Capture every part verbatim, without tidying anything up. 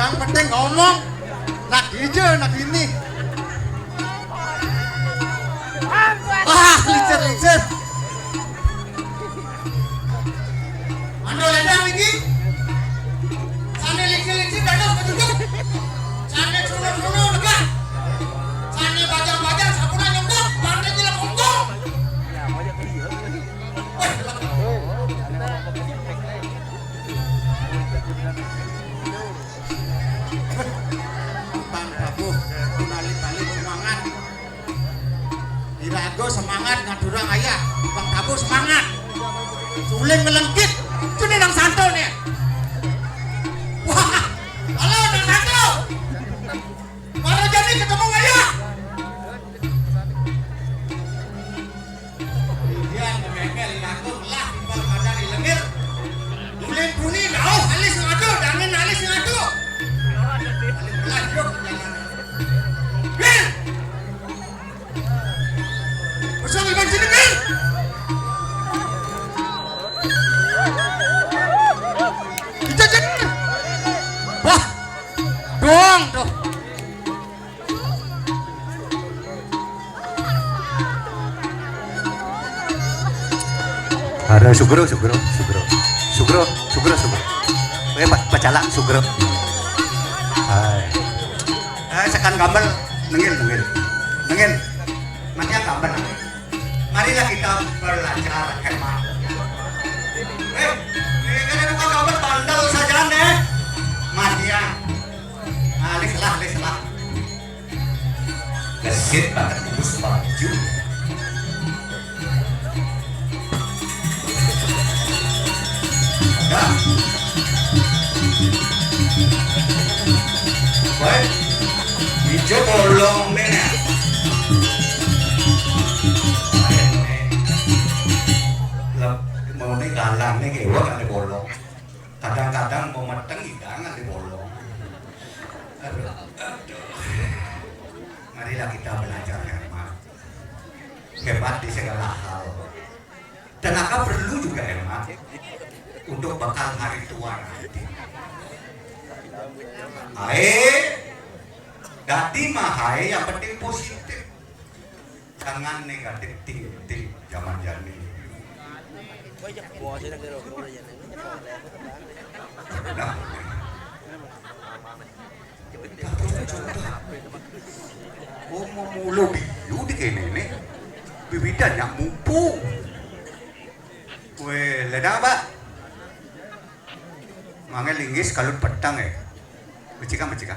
Yang penting ngomong, nak hijau, nak ini. Wah, licin-licin. Ando lendang iki. Sane licin-licin dados kejujuk. Sane suno-suno lega. Sane bajang-bajang sabuna nyengkok, sane jelek ungkong. Weh, Bang Babuh, balik-balik semangat. Iraga semangat ngadurang ayah. Bang Babuh semangat. Suling ngelengkit. Sini nang santo nih. Wah, halo nang santo. Para jani ketemu ayah. Iya, ngemengel, ngaku, lah, timpal pada di lengir. Duling buni, dauh, alis ngadu, dangin alis ngadu. Alis belah, yuk, jangan. Bil! Usung iban sini, Bil! Ija, Bil! Wah! Dong, tuh. Ada sugro, sugro, sugro. Sugro, sugro, sugro. Eh, pa-, pacala, sugro. Hai. Eh, sekan gambel, nengil, nengil. Nengil. Matian gambel. Marilah kita belajar hemat. Eh, ini kan tukang gambel bandel saja nih. Matian. Alih lah, alih lah. Gesit banget bungkus baju. Dah. Baik. Ijo bolong nih, nah. Lep-, mau nih galang nih, kayak gua kan bolong. Kadang-kadang mau meteng hidangan di bolong. Aduh, aduh. Marilah kita belajar hemat. Hemat di segala hal. Tenaga perlu juga hemat untuk bekal hari tua nanti. Ae, dadi mah ae yang penting positif. Jangan negatif thinking zaman jani. Nah. Oh, mau mulu biu di kene nih. Bibidan yang mumpung. Weh, ledang, Pak. Mangga linggis kalut petang, eh. Becika, becika.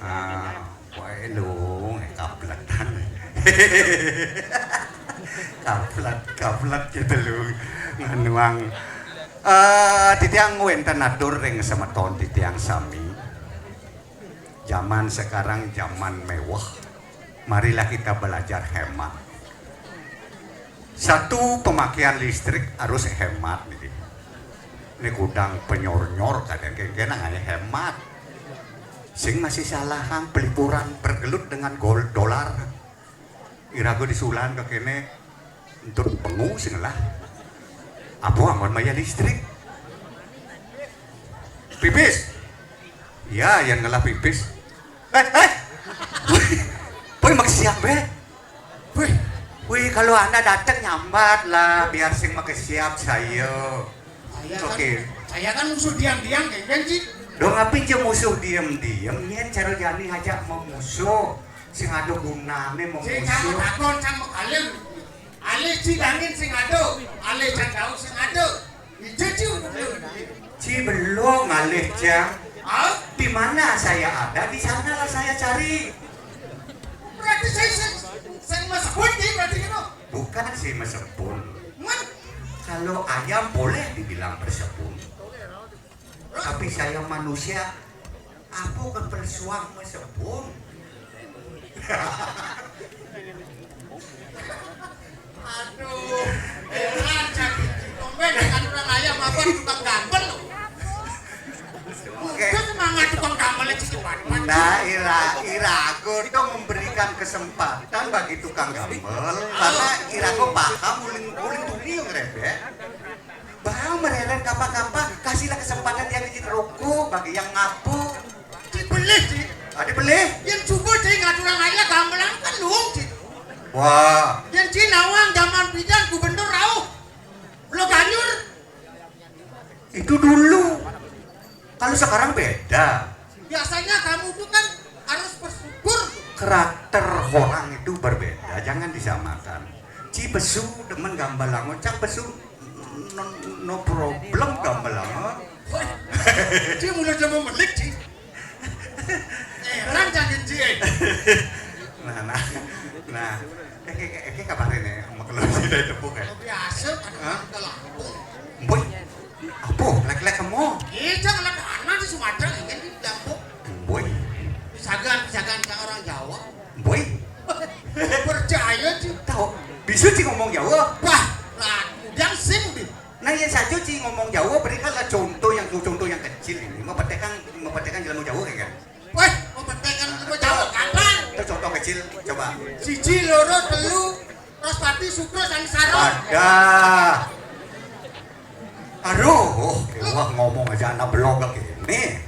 Ah, wae lu, eh, kapletan. Kaplet, kaplet gitu lu. Nganuang. Eh, titiang wenten atur ring semeton titiang sami. Zaman sekarang zaman mewah. Marilah kita belajar hemat. Satu, pemakaian listrik harus hemat niki. Ini kudang penyornyor kadang kengkena hanya hemat. Sing masih salahang pelipuran bergelut dengan gol dolar. Irago disulan ke kene untuk pengu sing lah. Apa anggon maya listrik? Pipis. Ya, yang ngelah pipis. Eh, eh. Wih, boy, mak siap, be. Wih, wih, kalau anda datang nyambat lah, biar sing make siap saya. Saya kan, oke. Saya kan musuh diam-diam, kan, Ji? Dong, apa aja musuh diam-diam, nyen cara jani aja memusuh. Sing ada gunane memusuh. Sing sama takon sama kalian. Alih ci dangin sing ada, alih candau sing ada. Ija ci. Ci belum ngalih, Cang. Ah? Di mana saya ada, di sanalah saya cari. Berarti saya, saya, saya masuk kunci berarti gitu. Bukan sih mesebun. Men? Kalau ayam boleh dibilang bersebun. Tapi saya manusia, apa kepelsuang mesebun? Aduh, heran jadi tumben dengan orang ayam apa tukang gambel loh. Oke. Itu semangat tukang gambel itu cepat. Nah, ira, ira aku tuh memberikan kesempatan bagi tukang gambel karena ira aku paham uling uling tuli yang rebek. Bang mereret kapa-kapa kasih Lah kesempatan dia bikin roko bagi yang ngapu. Dibelih, Ci. Ah, dibelih? Yang subuh, Ci, ngaturang ayah gamelan kan luung, Ci. Wah. Yang Ci nawang zaman bidan gubernur rauh. Lo ganyur. Itu dulu. Kalau sekarang beda. Biasanya kamu tuh kan harus bersyukur. Karakter orang itu berbeda, jangan disamakan. Ci besu demen gambelangon, cang besu no, no problem gambelangon. Woi, Ci mulai zaman melik, Ci. Heran cang Ci, eh. Nah, nah, nah. Eh, eh, eh, eh, kabarin ya, sama kalau tidak tepuk ya. Biasa, kadang Hah? Kita lampung. Boy, apa? Lek-lek kamu? Iya, cang lek anak di Sumatera, ini di lampung. Boy. Pisagan, pisagan, cang orang Jawa. Boy. Percaya, Ci. Tahu? Bisa, Ci, ngomong Jawa? Wah, lah, udang sing, di. Nah, ya saja, Ci, ngomong Jawa, berikanlah contoh yang, contoh yang kecil ini. Mau petekan, mau petekan ilmu Jawa, kan? Weh, mau petekan ilmu Jawa, kapan? Itu contoh kecil, coba. Siji, loro, telu, terus pati, sukro, sangsara. Ada. Aduh, oh, wah, ngomong aja anak belogak ini.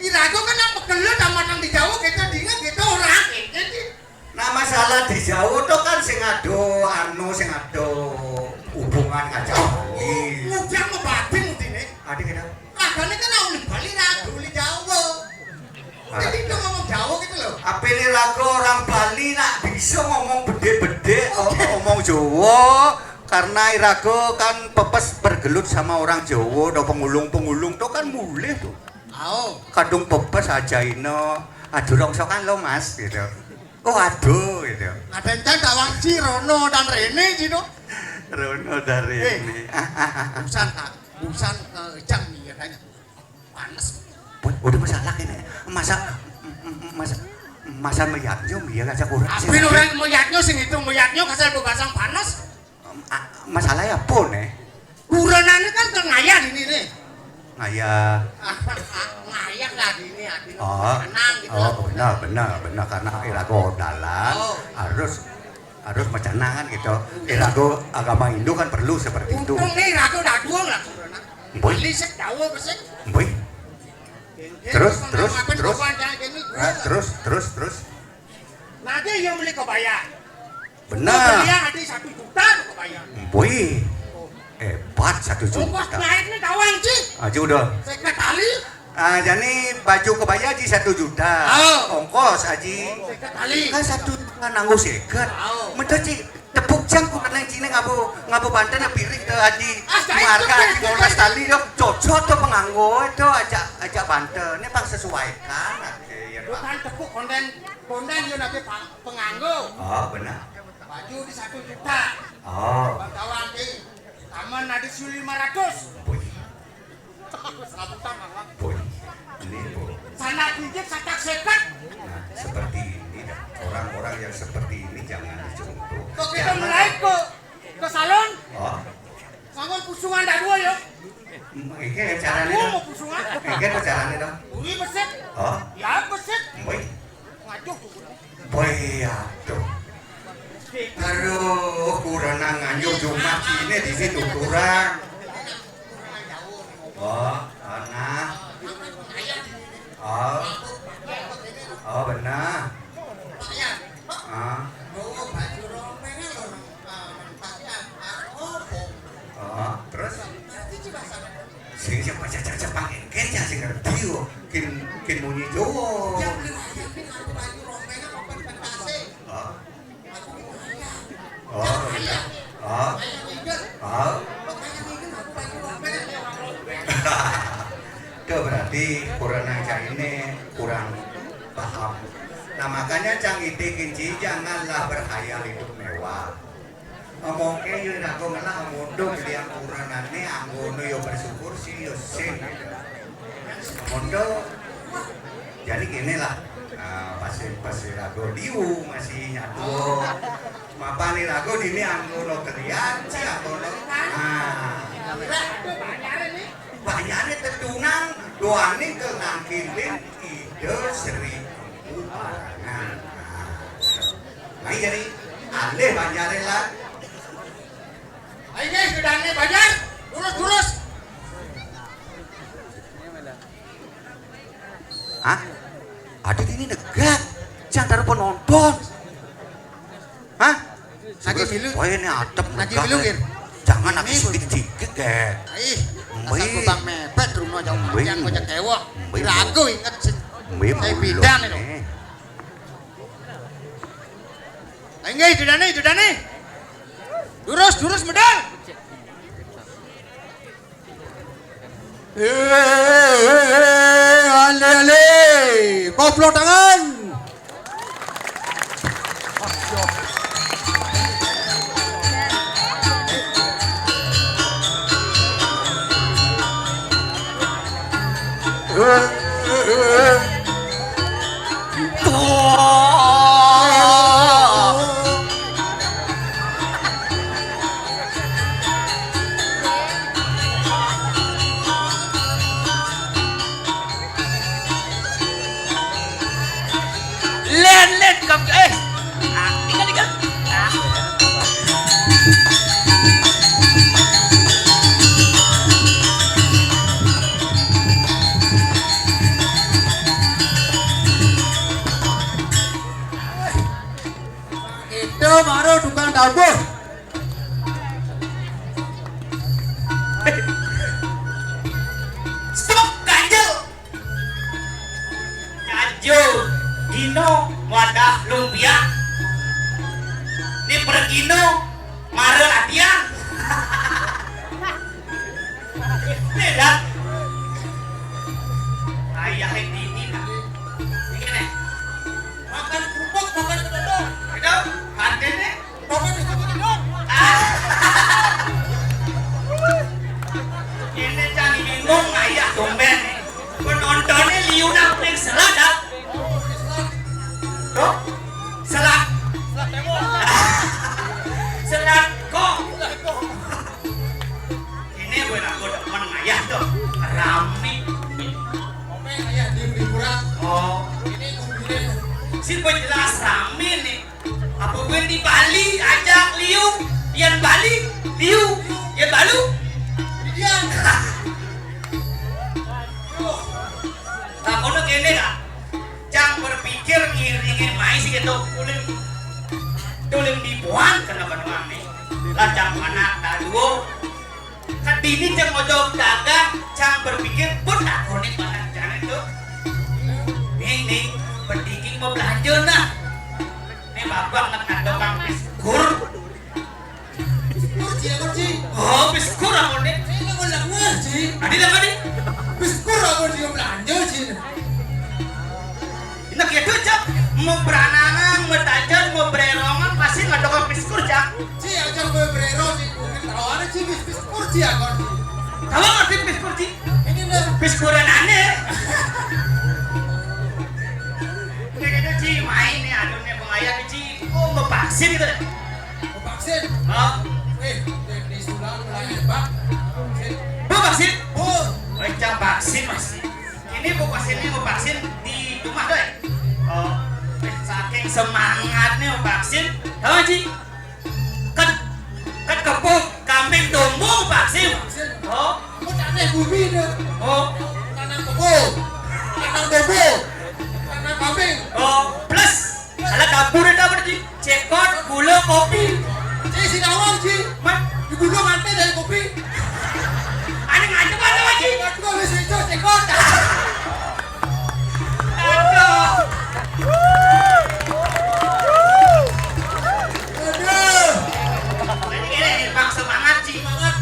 Irago kan apa kelut sama nang di Jawa, kita dingat, kita orang, ini. Nah, masalah di Jawa tuh kan sing ado, anu, sing ado hubungan ngajak Bali. Ngundang mau batin, ini. Ada kita. Ragane kan ora oleh Bali, ra oleh Jawa. Ah. Jadi dia ngomong Jawa gitu loh. Apa ini lagu orang Bali nak bisa ngomong bede-bede, o-, ngomong Jawa, karena irago kan pepes bergelut sama orang Jawa, do pengulung-pengulung tuh kan mulih tuh. Au. Kadung pepes aja ino, aja rongsokan lo, Mas, gitu. Oh, aduh, gitu. Ada yang tak wangci, Rono dan Rene, gitu. Rono dan Eh, Rene. Ah, ah, ah, ah. Busan, Kak. Busan, eh, jam, iya, kayaknya. Panas. Wah, udah masalah ini. Masa, masa, masa meyatnya, iya, ngajak orang. Apa orang meyatnya sing itu, meyatnya kasar berbasang panas. Em, a-, masalah ya apa, nih? Kurenane kan ke ngayah ini, nih. Ngayah. Ah, ah, ngayah lah ini, artinya Oh. Senang gitu Oh, lah. Benar, benar, benar. Karena irago dalan Oh. harus, harus macanangan gitu. Irago agama Hindu kan perlu seperti itu. Untung nih, irago dadua lah, kurena. Boy. Beli sik, Jawa besik. Boy. Terus, terus, terus. Nah, terus, terus, terus. Nanti yang beli kebaya. Benar. Beli yang ada satu juta kebaya. Boy. Hebat, satu juta. Ongkos naik nih, kawan, Ci. Aja udah. Saya kali. Ah, jadi baju kebaya, Ci, satu juta. Oh. Ongkos, Aji. Saya kali. Kan satu juta nanggo seket. Oh. Meda, Ci, tepuk jang ku kenang Ci, ngabo, ngabo banten piring ke Aji. Ah, saya Marga, itu Aji Molas tali, dok. Cocok tuh penganggo itu, ajak, ajak banten. Ini pang sesuaikan. Oke, ya, Pak. Bukan tepuk konten, konten yo nanti pang-, penganggo. Oh, benar. Baju di satu juta. Oh. Bang Tawang, di taman ada lima ratus. Boy. Serabutan, Bang. Boy. Ini, Boy. Sana gigit, satak sekat. Nah, seperti ini dah. Orang-orang yang seperti ini jangan dicontoh. Kok kita Jangan mulai kok ke salon? Oh. Bangun pusungan dah dua, yo. Iki carane Aku dong. Mau pusungan. Iki apa carane dong? Bunyi besit. Oh. Ya, besit. Boy. Ngaduh. Boy, aduh. Aduh, kurang nganjuk Jumat ini di situ kurang. Oh, oh, nah. Oh. Oh, benar. Ah. Oh, terus? Sing siapa caca-caca pakai kerja sing ngerti yo. Kin, kin munyi Jawa. Oh. Oh, iya. Oh. Oh. Itu berarti kurang ajar ini kurang paham. Nah, makanya cang itikin Ci, janganlah berhayal hidup mewah. Ngomongke yo aku ngelah mondo beli angkuranane anggono yo bersyukur sih yo sing. Mondo. Jadi gini lah. Nah, pas, pas rago diu masih nyatu. Mapan nih rago dini anggono kelian si anggono. Nah. Bayarnya tetunang doaning ke nangkilin ide Sri Empu Parangan. Nah, jadi alih banyarin lah. Ayo guys, gedangnya banyak. Lurus, lurus. Hah? Adit ini negak. Sing antara penonton. Hah? Lagi milu. Oh, ini adep. Lagi negak, milu, ya. Jangan lagi sedikit-sedikit, ya. Ih, asal kubang mepet, rumah jauh panjang, kocak kewok. Ragu inget sih. Saya bidang itu. Inggih, dudane, dudane. Durus, durus medal. Eh, eh, eh, eh, ale, ale. Koplo tangan. Eh, eh, eh, eh. Len, len, kam, eh. Ah, tinggal, tinggal. Ah. Itu baru tukang tabuh. Stop, ganjel. Ganjel. Gino wadah lumpia. Ini pergino mara latihan. Ini dah. Ayah ini, ini dah. Ini nih. Makan kerupuk, makan kedodong. Itu, hati nih. Ini cang bingung, ayah tumben. Penontonnya liu nang paling selat, dah. Tuh, selat. Selat kok. Ini gue lagu demen ayah tuh. Rame. Komen ayah di hiburan. Oh. Ini kumpulin. Si gue jelas rame nih. Apa gue di Bali, ajak liu, Dian Bali, liu, Dian Balu. Dian. Nah, kono kene dah. Cang berpikir ngiringin mais gitu, ulin, ulin dibuang kena benuang nih. Lah cang anak dah duo. Kadini cang ojo dagang, cang berpikir, pun takoni panak jane tuh. Ning, ning, pendiki mau belanja nah. Ini bapak nget ngadok kang piskur. Piskur, Ci, aku, Ci. Oh, piskur aku nih. Ini aku lengah, Ci. Adi lengah nih. Piskur aku, Ci, belanja, Ci. Nah, gitu, Cak. Mau beranangan, mau tajan, mau bererongan, pasti ngadok kang piskur, Cak. Ci, aja gue berero, Ci. Gue tahu ada, Ci, bis-, piskur, Ci, aku, Ci. Tahu ngerti piskur, Ci? Ini nih. Piskuran aneh. Kayak gitu, Ci, main nih, aduh, nih, pengayah, Ci. Oh, mau vaksin gitu deh. Mau vaksin? Hah? Eh, di, di Sulang mulai hebat. Vaksin. Mau vaksin? Oh. Wecah vaksin, Mas. Ini mau vaksin, ini mau vaksin di rumah, doi. Oh, saking semangatnya mau vaksin. Tahu, Ci? Ket, ket kebo kambing dombo vaksin. Vaksin. Oh. Aku tanah bumi deh. Oh. Tanah kebo. Tanah dombo. Tanah kambing. Oh, plus. Alah dapur itu apa, Ci? Cekot, gula, kopi. Ci, si nawang, Ci. Mat. Di gula mati dari kopi. Ada ngajak apa, Ci? Aku habis itu cekot. Aduh. Aduh. Ini, ini, ini, Bang, semangat, Ci. Semangat.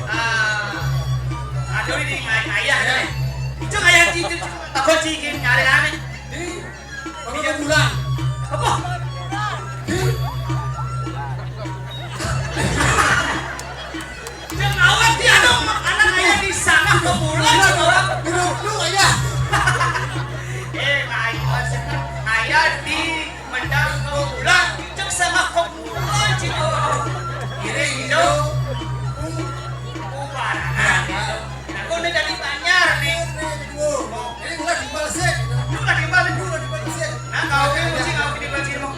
Ah, aduh, ini ayah, ayah. Itu ayah, Ci, itu. Aku, Ci, nyari aneh. Ini Bapak bulan. Apa? Jangan awet dia dong, anak ayah di sana ke bulan, orang. Duduk dulu, ayah. Eh, ayah, ayah di Mendang ke bulan, cek sama ke bulan, cek. Ini hijau. Bubaran. Nah, aku udah dari Banjar nih. Ini gua dibalesin. Lu nggak dibalesin? Gua dibalesin. Nah, kau ini mesti kau dibalesin, mau.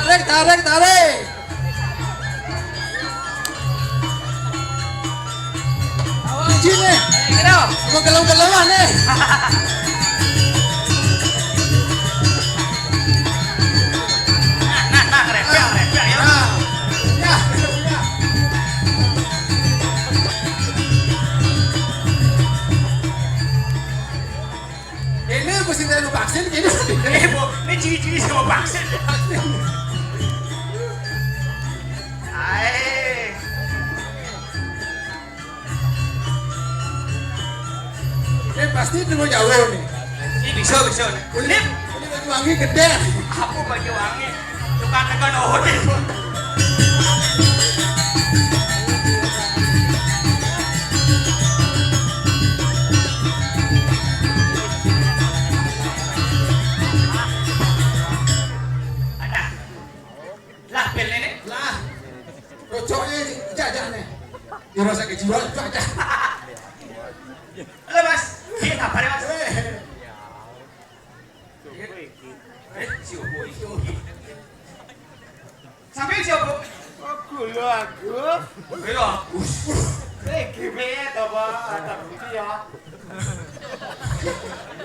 Tarik, tarik, tarik. Sini. Apa gelem-geleman nih? Nah, nah, nah, ngerepel, ngerepel, ya. Nah. Ya, ya. Ini mesti saya vaksin, ini. Eh, Bu, ini ciri-ciri sama vaksin. Ae. Ini pasti tunggu jauh nih. Ini bisa, bisa. Kulit, kulit baju wangi gede. Aku baju wangi. Tukang tekan oh. Ada. Lah, bel ini. Lah. Rocoke jajah nih. Dirasa kejiwa jajah. Halo, Mas. Ini kabar ya, Mas? Eh, si opo iki? Sampeyan si opo? Aku lho, aku. Ayo, Agus. Iki piye to, Pak? Tak bukti ya.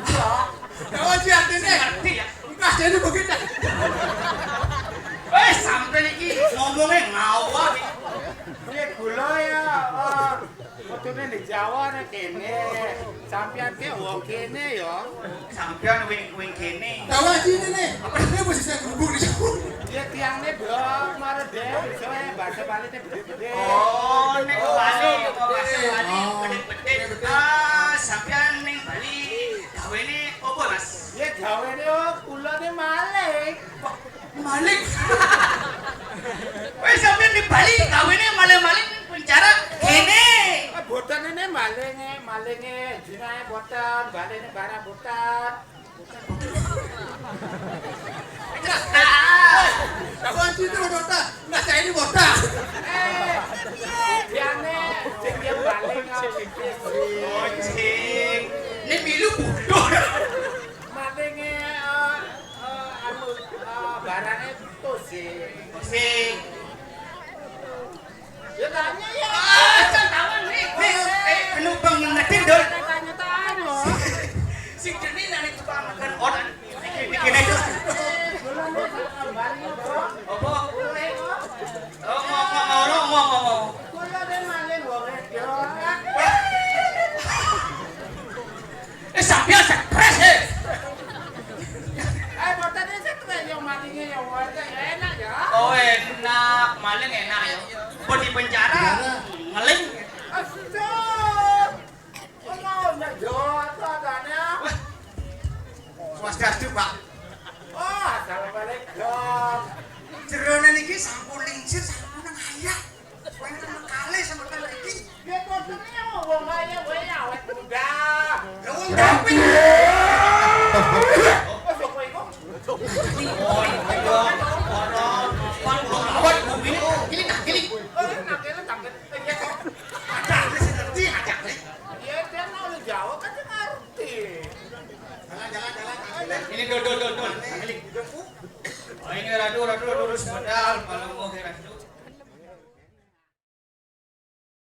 Iya. Kawan si artine. Ngerti ya? Entah jadi begitu. Eh, sampeyan iki ngomongnya ngawak. Ini gula ya, Pak. Kudune di Jawa nek kene. Sampeyan ki wong kene ya. Sampeyan wing, wing kene. Tahu aja ini nih. Apa ini posisi yang gubuk di Jawa? Ya tiangnya belum, marah deh. Soalnya bahasa Bali ini gede-gede. Oh, nek Bali, oh, bahasa Bali, oh, gede-gede. Gede-gede. Ah, sampeyan ning Bali, gawene opo, Mas? Ya gawene, oh, kula ne maling. Maling. Wis sampeyan di Bali gawene maling-maling ning penjara kene. Ah, boten ini malinge, malinge jinae boten, balene barang boten. Boten. Wis, ah. Kawan situ boten. Nah, saya ini boten. Eh, biane sing dia maling. Oh, sing. Ini milu bodoh. Malinge, eh, eh, anu, eh, barange tosing. Tosing. Ya tanya ya. Ah, kan tawan nih. Nih, eh, penumpang yang ngetin, Dul. Tanya-tanya. Sing jenis nang tukang makan orang. Bikin aja. Apa? Oh, ngomong, ngomong, ngomong, ngomong. Eh, sampeyan stres, eh. Eh, boten stres, yang malinge ya wae, ya enak ya. Oh, enak, maling enak ya. Apa di penjara? Penjara. Ngeling. Astaga. Ono, nek yo, apa adanya? Wah. Swastiastu, Pak. Oh, assalamualaikum. Jerone niki sampun lingsir, sampun nang ayak. Wong nang kali sama kan iki. Ya, kok wong kaya wae awet muda. Lah, wong gawe.